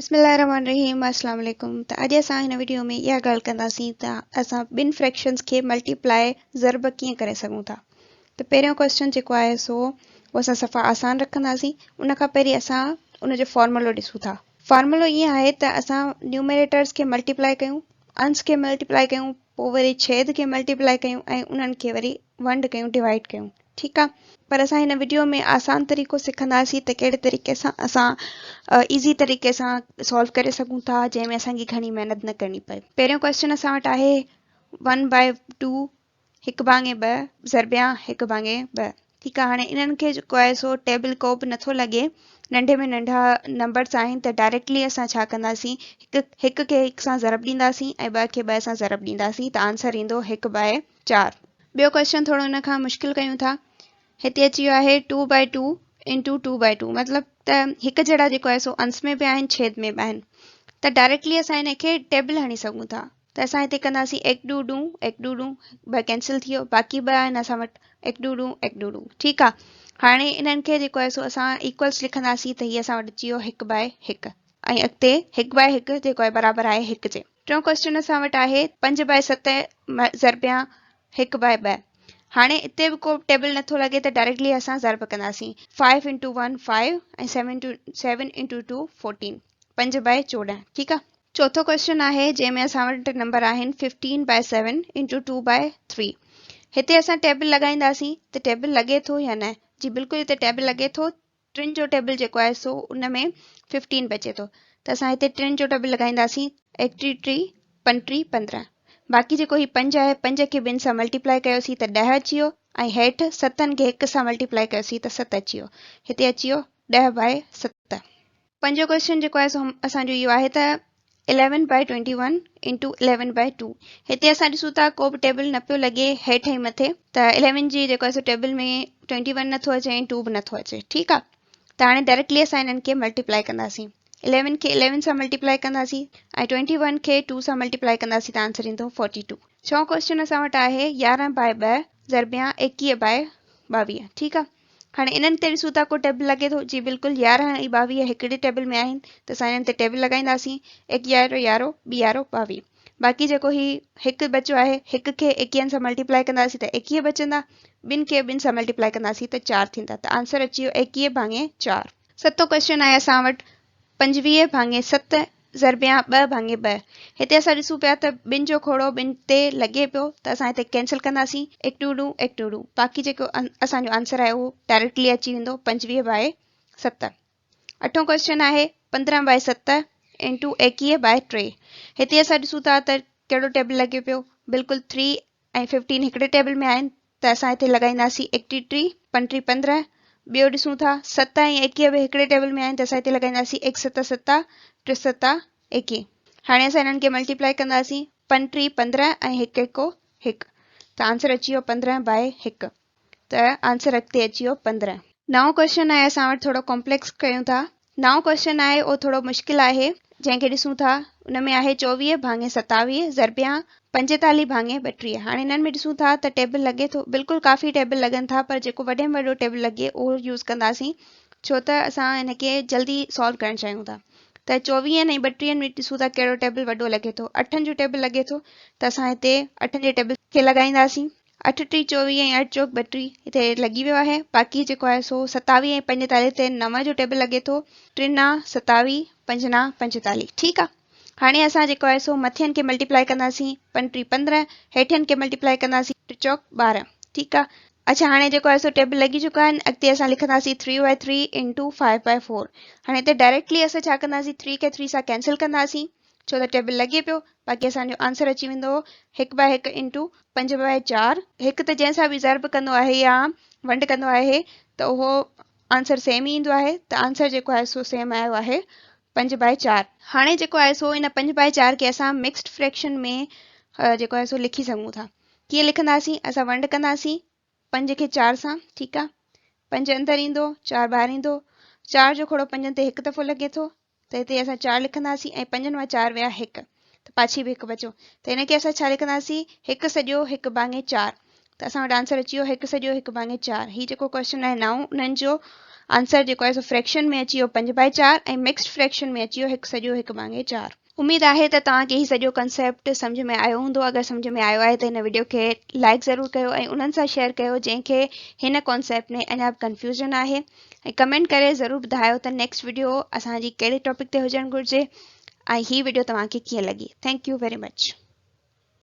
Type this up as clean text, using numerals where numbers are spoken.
بسم الله الرحمن الرحيم السلام عليڪم ته اڄ اسان هن وڊيو ۾ اها ڳالهه ڪنداسين ته اسان ٻن فريڪشنز کي ملٽيپلائي ضرب ڪيئن ڪري سگهون ٿا ته پهريون ڪويسچن جيڪو آهي سو اهو اسان صفا آسان رکنداسين ان کان پهرين اسان ان جو فارمولو ڏسون ٿا فارمولو ائين آهي ته اسان نيوميريٽرز کي ملٽيپلائي ڪيون انس کي ملٽيپلائي ڪيون پوء وري ڇيد کي ملٽيپلائي ڪيون ۽ انهن کي وري ونڊ ڪيون ڊوائيڊ ڪيون ٺيڪ آ پر اسان هن وڊيو ۾ آسان طريقو سکنداسين ته ڪهڙي طريقي سان اسان ايزي طريقي سان سالو ڪري سگهون ٿا جنهن ۾ اسان کي گهڻي محنت نه ڪرڻي پئي پهريون ڪويسچن اسان وٽ آهي ون بائي ٽو هڪ ڀاڱي ٻه ضربيان هڪ ڀاڱي ٻه ٺيڪ آ هاڻي انهن کي جيڪو آهي سو ٽيبل ڪو به نٿو لڳي ننڍي ۾ ننڍا نمبرس آهن ته ڊائريڪٽلي اسان ڇا ڪنداسين هڪ هڪ کي هڪ سان ضرب ڏينداسين ۽ ٻه کي ٻه سان ضرب ڏينداسين ته آنسر ايندو هڪ بائي چار. ٻيو ڪويسچن ٿورو ان کان مشڪل ڪيون ٿا هتي اچي ويو آهي two by two into two by two مطلب ته هڪ جهڙا جيڪو آهي سو انس ۾ به آهن ڇيد ۾ به آهن ته ڊائريڪٽلي اسان ان کي ٽيبل هڻي سگهون ٿا ته اسان هتي ڪنداسين ايڪ do ڏون ايڪ do ڏون ٻه ڪينسل ٿي ويو باقي ٻه آهن اسان وٽ ايڪ do ڏون ايڪ do ڏون ٺيڪ آ هاڻي انهن کي جيڪو آهي سو اسان ايڪولس لکنداسين ته هي اسان وٽ اچي ويو هڪ بائي هڪ ۽ اڳتي هڪ بائي هڪ جيڪو آهي برابر آهي هڪ جي. ٽيون ڪوئسچن اسان وٽ آهي پنج بائي ست ضربيان هڪ بائي ٻه هاڻي اتي به ڪو ٽيبل نٿو لڳي ته ڊائريڪٽلي اسان ضرب ڪنداسين five into one five ۽ seven into two fourteen پنج بائي 14 ٺيڪ آ. چوٿون ڪوئسچن آهي جنهن ۾ اسان وٽ نمبر آهن fifteen by seven into two by three هتي اسان ٽيبل لڳائينداسين ته ٽيبل لڳي ٿو يا نه جي بلڪل هتي ٽيبل لڳي ٿو ٽن جو ٽيبل جيڪو آهي سو ان ۾ ففٽين بچي ٿو ته اسان هتي ٽن جو ٽيبل لڳائينداسين ايڪٽيهه ٽي پنٽيهه 15 باقي جيڪو هي پنج آهي پنج کي ٻن سان ملٽيپلائي ڪيوسين ته 10 اچي ويو ۽ هيٺ ستن کي هڪ سان ملٽيپلائي ڪيوسين ته ست اچي ويو هتي اچي ويو 10 بائي ست. پنجون ڪوئسچن جيڪو آهي سو اسان جو اهو آهي ته eleven by twenty one into eleven by two هتي اسان ڏسون ٿا ڪو به ٽيبل نه پيو لڳي هيٺ ۽ مٿي ته اليون جي جيڪو آهي سو ٽيبل ۾ ٽوئنٽي ون نٿو اچي ۽ ٽو به نٿو اچي ٺيڪ آهي ته هاڻي ڊائريڪٽلي اسان انهن کي ملٽيپلائي ڪنداسين اليون کي اليون سان ملٽيپلائي ڪنداسين ۽ ٽوئنٽي ون کي ٽو سان ملٽيپلائي ڪنداسين ته آنسر ايندو فورٽي ٽو. ڇهون ڪوئسچن اسان وٽ آهي 11 بائي ٻه ضربيان 21 بائي 22 ٺيڪ آهي هاڻي انهن تي ڏسون ٿا ڪو ٽيبل لڳي ٿو جي بلڪل 11 ۽ 22 هڪڙي ٽيبل ۾ آهن ته اسان انهن تي ٽيبل لڳائينداسين ايڪ يارو يارو ٻي يارو 22 باقي جيڪو هي هڪ بچيو آهي هڪ کي ايڪيهن سان ملٽيپلائي ڪنداسين ته 21 بچندا ٻن کي ٻن سان ملٽيپلائي ڪنداسين ته چار ٿيندا ته آنسر اچي ويو 21 ڀاڱي چار. ستون ڪوئسچن آهي اسان وٽ 25 ڀاڱي ست ضربيان ٻه ڀاڱي ٻه. هتي اسان ڏسون پيا ته ٻن جو کوڙو ٻن تي لڳي پيو ته اسان هتي ڪينسل ڪنداسين ايڪ ٽو ڏون ايڪ ٽو ڏون باقي جيڪو اسان جو آنسر آهي اهو ڊائريڪٽلي اچي ويندو 25 بائي ست. اٺون ڪوئسچن آهي 15 بائي ست انٽو 21 بائي ٽي. هتي اسان ڏسون ٿا ته ڪهڙو ٽيبل لڳي پيو بلڪل ٿري ۽ ففٽين هڪڙي ٽيبل ۾ آهن ته اسان هتي لڳائينداسين ايڪٽيهه ٽي پنٽيهه 15 ٻيو ڏسون ٿا ست ۽ 21 به هڪڙي ٽيبل ۾ آهن ته اسان هتي لڳائينداسين ايڪ ست ست ٽي ست 21 هاڻي اسان انهن کي ملٽيپلائي ڪنداسين پنٽيهه 15 ۽ هڪ هڪ هڪ ته آنسر اچي ويو 15 بائي هڪ ته آنسر اڳتي اچي ويو 15. نئون ڪوئسچن آهي اسان وٽ ٿورو ڪمپليڪس ڪيون ٿا. نئون ڪوئسچن آهي اهو ٿورو مشڪل آهي جنهن کي ڏسون ٿا ان ۾ آهي 24 ڀاڱي 27 ضربيان 45 ڀاڱي 32 هاڻي انهن ۾ ڏسون ٿا ته ٽيبل لڳي ٿو بلڪل ڪافي ٽيبل لڳن ٿا پر جيڪو وڏي ۾ وڏو ٽيبل لڳي اهو يوز ڪنداسين ڇو ته اسان ان کي جلدي سالو ڪرڻ چاهيون ٿا ته چوويهن ۽ ٻٽيهن ۾ ڏسون ٿا ڪهڙو ٽيبل وڏو لڳي ٿو اٺن جو ٽيبل لڳي ٿو ته اسان هتي اٺن جي ٽيبل کي لڳائينداسين. اٺ ٽي 24 ۽ اٺ چوڪ 32 هتي لڳي ويو آهي باقي جيڪو آهي سو 27 ۽ 45 تي نو جو ٽيبل لڳي ٿو ٽي نا 27 پنج نا 45 ٺيڪ آ هاڻي اسان جيڪو آهي سو مٿين کي ملٽيپلائي ڪنداسين پنج ٽي 15 هيٺين کي ملٽيپلائي ڪنداسين ٽي چوڪ 12 ٺيڪ آ اڇا هاڻي جيڪو آهي سو ٽيبل لڳي چڪا آهن اڳتي اسان لکنداسين three by three into five by four هاڻي هتي ڊائريڪٽلي اسان ڇا ڪنداسين ٿري کي ٿري سان ڪينسل ڪنداسين ڇو ته ٽيبل لڳي پيو باقي اسان جو آنسر اچي ويندو هڪ بائي هڪ انٽو پنج بائي چار. هڪ ته جنهن سان به ضرب ڪندو آهي يا ونڊ ڪندو آهي ته اهو آنسر سيم ئي ايندو آهي ته آنسر جيڪو آهي سو سيم آيو آهي پنج بائي چار. هاڻي جيڪو آهي سو ان پنج بائي چار کي اسان مڪسڊ فريڪشن ۾ جيڪو آهي سو لکي سگهون ٿا. ڪيئن لکنداسين اسان ونڊ ڪنداسين پنج کي چار سان ٺيڪ آ پنج اندر ايندو چار ٻاهر ايندو چار جو کوڙو پنجن تي هڪ دفعو لڳي ٿو ته هتي اسان چار لکنداسين ۽ پنجن مان چار ويا هڪ ته پاڇي به هڪ بچو ته هن کي اسان ڇا لکنداسين هڪ سڄو هڪ ڀاڱي چار ته اسان وٽ آنسر اچي ويو هڪ سڄو هڪ ڀاڱي چار هي جيڪو ڪوشچن آهي نائون انهن جو آنسر جيڪو آهي سو فريڪشن ۾ اچي ويو 5 بائي 4 ۽ مڪسڊ فريڪشن ۾ اچي ويو هڪ سڄو هڪ ڀاڱي 4. اميد آهي ته توهان کي هي سڄو ڪنسيپٽ سمجهه ۾ آيو هوندو. اگر سمجهه ۾ آيو آهي ته هن وڊيو کي لائيڪ ضرور ڪيو ۽ انهن سان شيئر ڪيو جنهن کي هن ڪنسيپٽ ۾ اڃا به ڪنفيوزن آهي ۽ ڪمينٽ ڪري ضرور ٻڌايو ته نيڪسٽ وڊيو اسان جي ڪهڙي ٽاپڪ تي هجڻ گهرجي ۽ هي وڊيو توهان کي ڪيئن لڳي. Thank you very much.